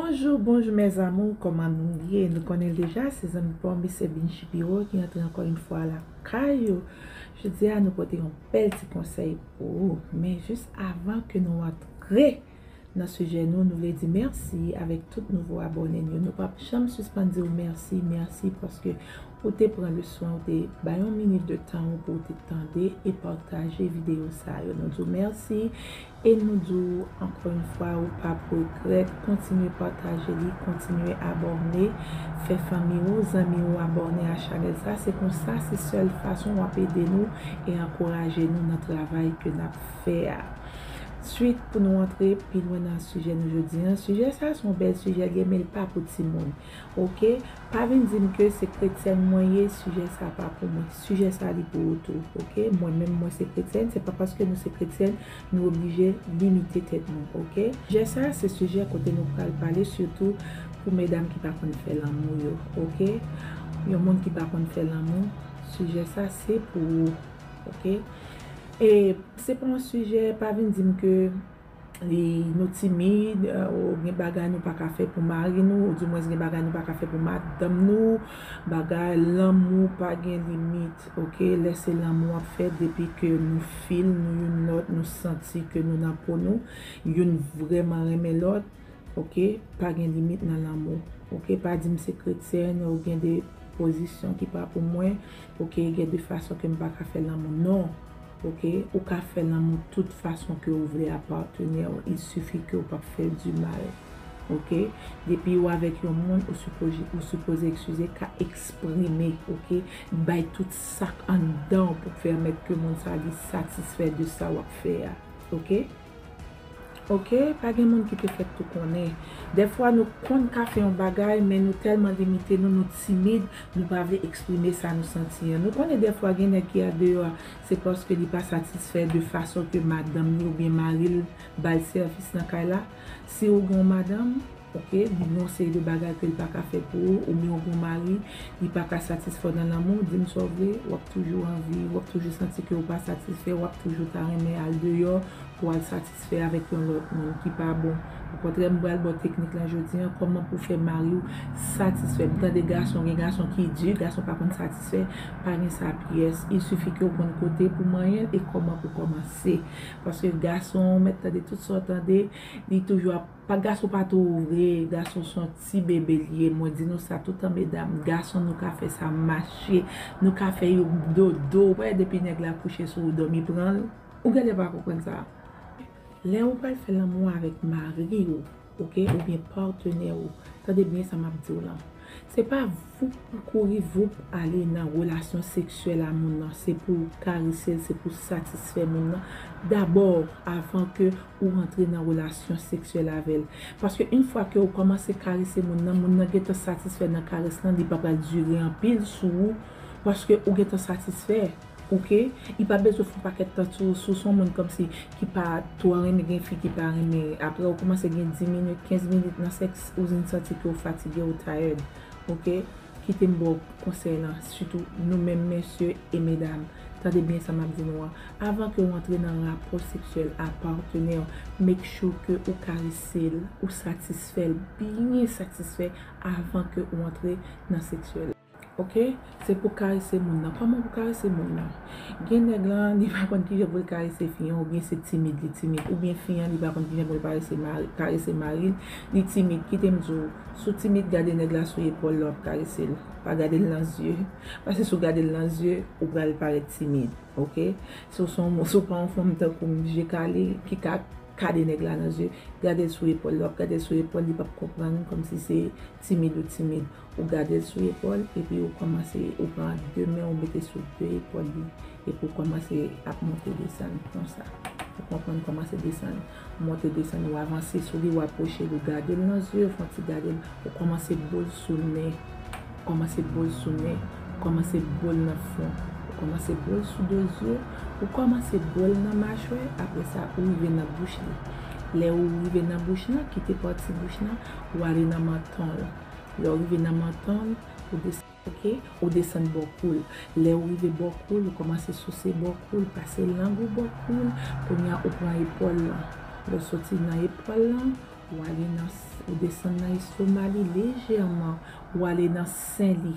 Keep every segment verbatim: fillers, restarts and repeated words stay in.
Bonjou, bonjou mes amours, kòman nou ye? Nou konnen l deja, se zanmi pa w, Mister Bean Shapiro, ki antre ankò yon fwa lakay ou. Jodi a, nou pote yon bèl ti konsèy pou ou. Men jis avan ke nou antre nan sijè nou, nou vle di mèsi avèk tout nouvo abòne nou yo. Nou p ap janm sispann di w mèsi, mèsi paske ou te pran le swen, ou te bay yon minit de tan ou pou w te tande e pataje videyo sa yo. Nou di w mèsi. E nou di w ankò yon fwa, ou p ap regrèt, kontinye pataje li, kontinye abòne, fè fanmi ou, zanmi ou abòne a chanèl sa. Se konsa, se sèl fason w ap ede nou e ankouraje nou nan travay ke n ap fè a. Swit, pou nou antre pi lwen nan sijè nou jodi a. Sijè sa a se yon bèl sijè li ye, men l pa pou timoun. Oke? Pa vin di m ke se kretyèn mwen ye, sijè sa pa pou mwen. Sijè sa li pou ou tou, oke? Mwen menm, mwen se kretyèn, se pa paske nou se kretyèn, nou oblije limite tèt nou, oke? Sijè sa se sijè kote nou pral pale sitou pou medam ki pa konn fè lanmou yo, oke? Yon moun ki pa konn fè lanmou, sijè sa se pou ou, oke? E se pa yon sijè, pa vin di m ke li, nou timid, ou gen bagay nou pa ka fè pou mari nou, oudimwens gen bagay nou pa ka fè pou madanm nou, bagay lanmou pa gen limit, oke? Lè se lanmou w ap fè, depi ke nou fil nou youn lòt, nou santi ke nou nan po nou, youn vrèman renmen lòt, oke? Pa gen limit nan lanmou, oke? Pa di m se kretyèn, ou gen de pozisyon ki pa pou mwen, oke? Gen de fason ke m pa ka fè lanmou, non. Oke? Ou ka fè lanmou tout fason ke ou vle a patnè w, il suffit ke ou p ap fè di mal. Oke? Depi ou avèk yon moun, ou sipoze, ou sipoze, eskize, ka eksprime, oke? Bay tout sa k anndan w pou pèmèt ke moun sa li satisfè de sa w ap fè a. Oke? Oke? Pa gen moun ki te fèt tou konnen. Dèfwa nou konn ka fè yon bagay, men nou tèlman limite nou, nou timid, nou pa vle eksprime sa nou santi an. Nou konnen dèfwa gen nèg ki andeyò a, se paske li pa satisfè de fason ke madanm li oubyen mari l ba l sèvis nan kay la. Si ou gen yon madanm, oke, li gen yon seri de bagay ke li pa ka fè pou ou, oubyen ou gen yon mari, li pa ka satisfè w nan lanmou, di m sa w vle, w ap toujou anvi, w ap toujou santi ke ou pa satisfè, w ap toujou ta renmen al deyò pou w al satisfè avèk yon lòt moun ki pa bon. Okontrè, m pral ba w teknik lan jodi a, kòman pou fè mari w satisfè. M tande gason, gen gason ki di, gason pa konn satisfè, pa gen sa pyès. Il suffit ke w konn kote pou manyen l e kòman pou kòmanse. Paske gason, ou mèt tande tout sa w tande, li toujou ap, pa gason pa twò vre, gason se yon ti bebe l ye. Mwen di nou sa toutan, medam, gason nou ka fè sa mache, nou ka fè yo dodo, wè, depi nèg la kouche sou ou, dòmi pran l. Ou genlè pa konprann sa. Lè ou pral fè lanmou avèk mari w, oke, oubyen patnè w, tande byen sa m ap di w lan. Se pa voup ou kouri voup ale nan relasyon seksyèl a moun nan. Se pou w karese l, se pou w satisfè moun nan dabò avan ke ou rantre nan relasyon seksyèl avè l. Paske yon fwa ke ou kòmanse karese moun nan, moun nan gentan satisfè nan karès lan, li pa pral dire anpil sou ou, paske ou gentan satisfè. Oke? Li pa bezwen fè yon pakèt tan sou, sou, sou yon moun kòmsi ki pa twò renmen, gen fi ki pa renmen. Apre ou kòmanse gen dis minit, kenz minit nan sèks, ou vin santi ke w fatige, ou tired. Oke? Kite m ba w konsèy lan, sitou nou menm mesye e medam. Tande byen sa m ap di nou an. Avan ke w antre nan rapò seksyèl a patnè w, make sure ke ou karese l, ou satisfè l, byen satisfè avan ke ou antre nan seksyèl. Oke? Se pou karese moun nan. Kòman pou karese moun nan? Gen nèg lan, li pa konn kijan pou l karese fi an, oubyen se timid, li timid. Oubyen fi an, li pa konn kijan pou l karese mari, karese mari l, li timid. Kite m di w, si w timid, gade nèg la sou epòl lè w ap karese l. Pa gade l nan zye. Paske si w gade l nan zye, ou pral parèt timid. Oke? Si w se yon, si w pa yon fanm tankou m, je kale, ki ka gade nèg la nan zye, gade l sou epòl. Lè w ap gade l sou epòl, li p ap konprann kòmsi se timid ou timid. Ou gade l sou epòl, epi ou kòmanse, ou pran de men, ou mete sou de epòl li, epi ou kòmanse ap monte desann konsa. Ou konprann, kòmanse desann, monte desann, ou avanse sou li, ou apwoche l, ou gade l nan zye, ou fè yon ti gade l, ou kòmanse bo l sou nen, ou kòmanse bo l sou nen, ou kòmanse bo l nan fwon, ou kòmanse bo l sou de zye, ou kòmanse bo l nan machwè, apre sa, ou rive nan bouch li. Lè ou rive nan bouch lan, kite pati bouch lan, ou ale nan manton l. Lè w rive nan manton l, ou desann, oke? Ou desann bò kou l. Lè w rive bò kou l, ou kòmanse souse bò kou l, pase lang ou bò kou l. Kounye a, ou pran epòl lan. Lè w soti nan epòl lan, Ou ale nan, ou desann nan estoma li lejèman, ou ale nan sen li,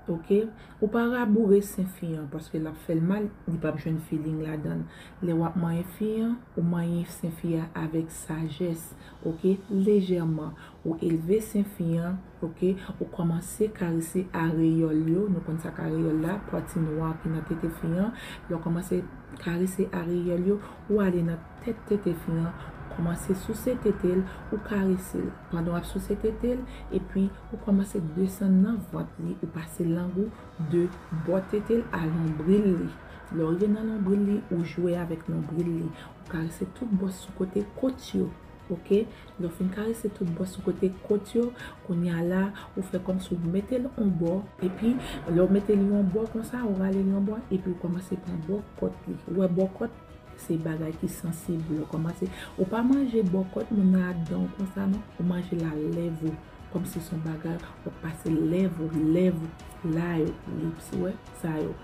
oke? Ou pa raboure sen fi an, paske l ap fè l mal, li p ap jwenn feeling ladan l. Lè w ap manyen fi an, ou manyen sen fi a avèk sajès, oke? Lejèman. Ou elve sen fi an, oke? Ou kòmanse karese areyòl yo, nou konn sa k areyòl la, pati nwa ki nan tete fi an. Lè w kòmanse karese areyòl yo, ou ale nan tèt tete fi an, ou kòmanse souse tete l, ou karese l. Pandan w ap souse tete l, epi ou kòmanse desann nan vant li, ou pase lang ou de bò tete l a lonbril li. Lè w rive nan lonbril li, ou jwe avèk lonbril li, ou karese tout bò sou kote kot yo, oke? Lè w fin karese tout bò sou kote kot yo, kounye a la, ou fè kòmsi w mete l on bò, epi lè w mete li on bò konsa, ou rale li on bò, epi w kòmanse pran bò kòt li. Ou wè bò kòt, se bagay ki sansib. Lè w kòmanse, ou pa manje bò kòt moun nan ak dan w konsa non, ou manje l a lèv ou. Kòmsi se yon bagay, w ap pase lèv ou, lèv ou, la yo, lips, ou wè, sa yo.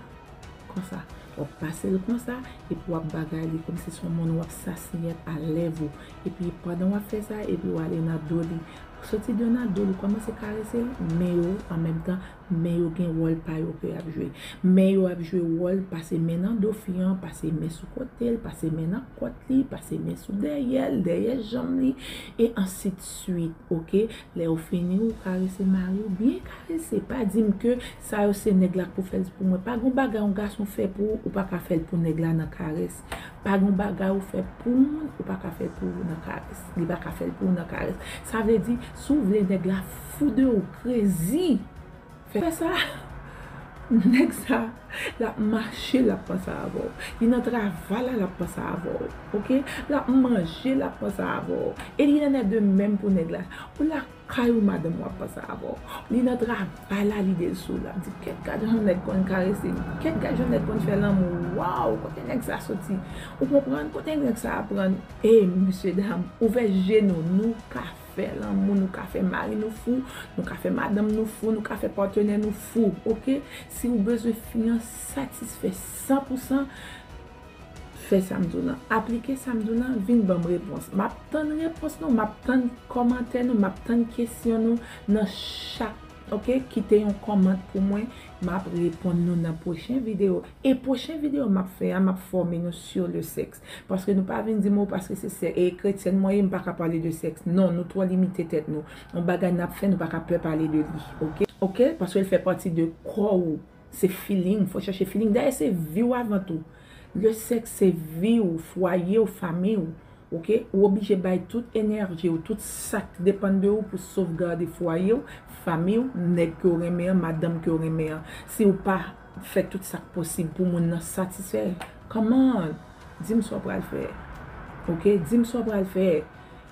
Konsa. W ap pase l konsa, epi w ap bagay li kòmsi se yon moun w ap sasinyèt a lèv ou. Epi pandan w ap fè sa, epi w ale nan do li. Soti de nan do li, kòmanse karese l, men yo, an menm tan, men yo gen wòl pa yo ke y ap jwe. Men yo ap jwe wòl, pase men nan do fi an, pase men sou kote l, pase men nan kòt li, pase men sou dèyè l, dèyè janm li, e ansidswit, oke? Lè w fini, ou karese mari w, byen karese. Pa di m ke sa yo se nèg la k pou fè l pou mwen. Pa gon bagay yon gason fè pou ou, ou pa ka fè l pou nèg la nan karès. Pa gon bagay ou fè pou moun, ou pa ka fè l pou ou nan karès. Li pa ka fè l pou ou nan karès. Sa vle di, si w vle nèg la fou de ou, krezi, fè sa. Nèg sa, l ap mache, l ap panse avè w. Li nan travay la, l ap panse avè w. Oke? L ap manje, l ap panse avè w. E li nan nèg de menm pou nèg la. Ou lakay ou, madanm ou ap panse avè w. Li nan travay la, lide l sou w. L ap di, kèt gad jan nèg konn karese m. Kèt gad jan nèg konn fè lanmou. Waw, kote nèg sa soti? Ou konprann? Kote nèg sa aprann? E, mesye dam, ouvè je nou, nou ka fè lanmou, nou ka fè mari nou fou, nou ka fè madanm nou fou, nou ka fè patnè nou fou, oke? Si ou bezwen fi an satisfè san pou san, fè sa m di w lan, aplike sa m di w lan, vin ban m repons. M ap tann repons nou, m ap tann kòmantè nou, m ap tann kesyon nou nan chak, oke? Kite yon kòmant pou mwen, m ap reponn nou nan pwochen videyo. E pwochen videyo m ap fè a, m ap fòme nou sur le sexe. Paske nou pa vin di m, o, paske se sè-, e kretyèn mwen ye, m pa ka pale de sèks. Non, nou twò limite tèt nou. Yon bagay n ap fè, nou pa ka pè pale de li. Oke? Oke? Paske l fè pati de kò ou. Se feeling. Fò chèche feeling. Dayè, se vi w avan tou. Le sèks, se vi w, fwaye w, fanmi w. Oke? Ou oblije bay tout enèji w, tout sa k depann de ou pou sovgade fwaye w, fanmi w, nèg ke w renmen an, madanm ke w renmen an. Si w pa fè tout sa k posib pou moun nan satisfè, come on, di m sa w pral fè. Oke? Di m sa w pral fè.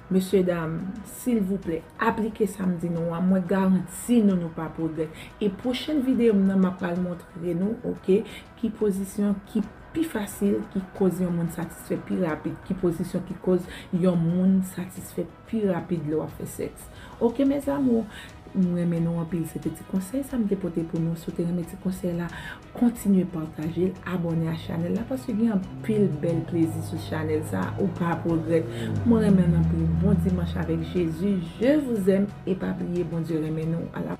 Mesye dam, silvouplè, aplike sa m di nou an. Mwen garanti nou, nou p ap regrèt. E pwochèn videyo m nan, m ap pral montre nou, oke, ki pozisyon ki pi fasil, ki koz yon moun satisfè pi rapid, ki pozisyon ki koz yon moun satisfè pi rapid lè w ap fè sèks. Oke, mes amours, m renmen nou anpil. Se te ti konsèy sa m te pote pou nou. Si w te renmen ti konsèy la, kontinye pataje l, abòne a chanèl la, paske gen anpil bèl plezi sou chanèl sa, ou p ap regrèt. Mwen renmen nou anpil. Bon dimanch avèk Jezi. Je vous aime. E pa bliye, Bondye renmen nou. A la